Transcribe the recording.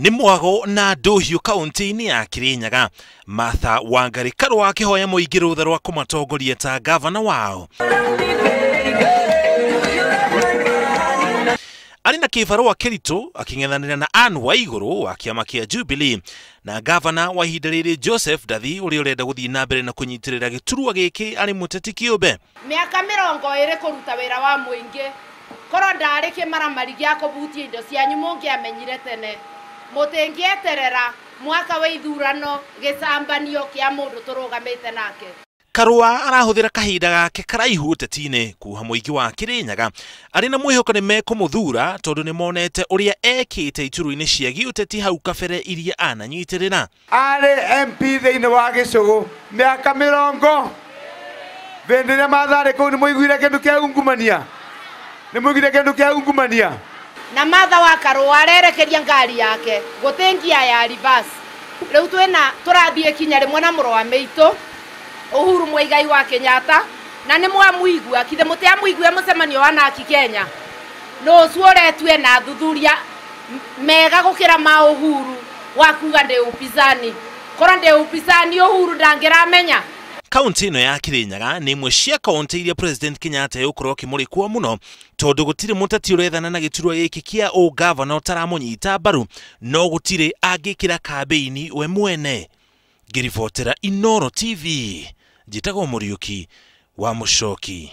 Nĩ mwago na ndũhiũ kaunti-inĩ ya Kirinyaga. Martha Wangari Karua akĩhoya mũingĩ rũtha rwa kũmatongoria ta gavana wao. Arĩ na kĩbarũa kĩritũ akĩng'ethanĩra na Anne Waigũrũ wa kĩama kĩa Jubilee na gavana wa ihinda rĩrĩ Joseph Ndathi ũrĩa ũrenda gũthiĩ na mbere na kũnyitĩrĩra gĩturwa gĩkĩ arĩ mũteti kĩũmbe. Mĩaka 20 kũruta wĩra wa mũingĩ, korwo ndarĩ kĩmaramari gĩa kũbutia indo cianyu mũngĩamenyire tene. Mũtingĩeterera mwaka wa ithurano gĩcambanio kĩa mũndũ tũrũgamĩte nake. Karua arahũthĩra kahinda gake karaihu ũteti-inĩ kuha mũingĩ wa Kirinyaga arĩ na mwĩhoko nĩ mekũmũthura tondũ nĩ monete ũrĩa ekĩte iturwa-inĩ cia gĩũteti hau kabere iria ananyitĩrĩra. Arĩ MP thĩinĩ wa gĩcũgũ mĩaka 20 hĩndĩ ĩrĩa Martha arĩ kũu nĩ mũiguire kĩndũ kĩa ungumania, nĩ mũiguire kĩndũ kĩa ungumania. Na Martha wa Karua arerekeria ngari yake gũtĩ ngia ya reverse. Rĩu twĩna tũrathiĩ kinya rĩmwe na mũrũ wa mĩitũ Uhuru Muigai wa Kenyatta, na nĩ mwamũigua kithe mũtiamũigua mũcemanio wa Naki Kenya no ũcio ũretue na thuthuria mega gũkĩra ma Uhuru wa kuga ndĩ upinzani. Korwo ndĩ upinzani Uhuru ndangĩramenya. Kaunti ĩno ya Kirinyaga nĩ ĩmwe cia kaunti iria President Kenyatta egũkorwo akĩmũrĩkwo mũno tondũ gũtirĩ mũteti ũrethana na gĩturwa gĩkĩ kĩa ũgavana ũtaramũnyita mbaru, no gũtirĩ angĩkĩra kambĩini we mwene. Ngĩribotera Inooro TV, njĩtagwo Mũriũki wa Mũcoki.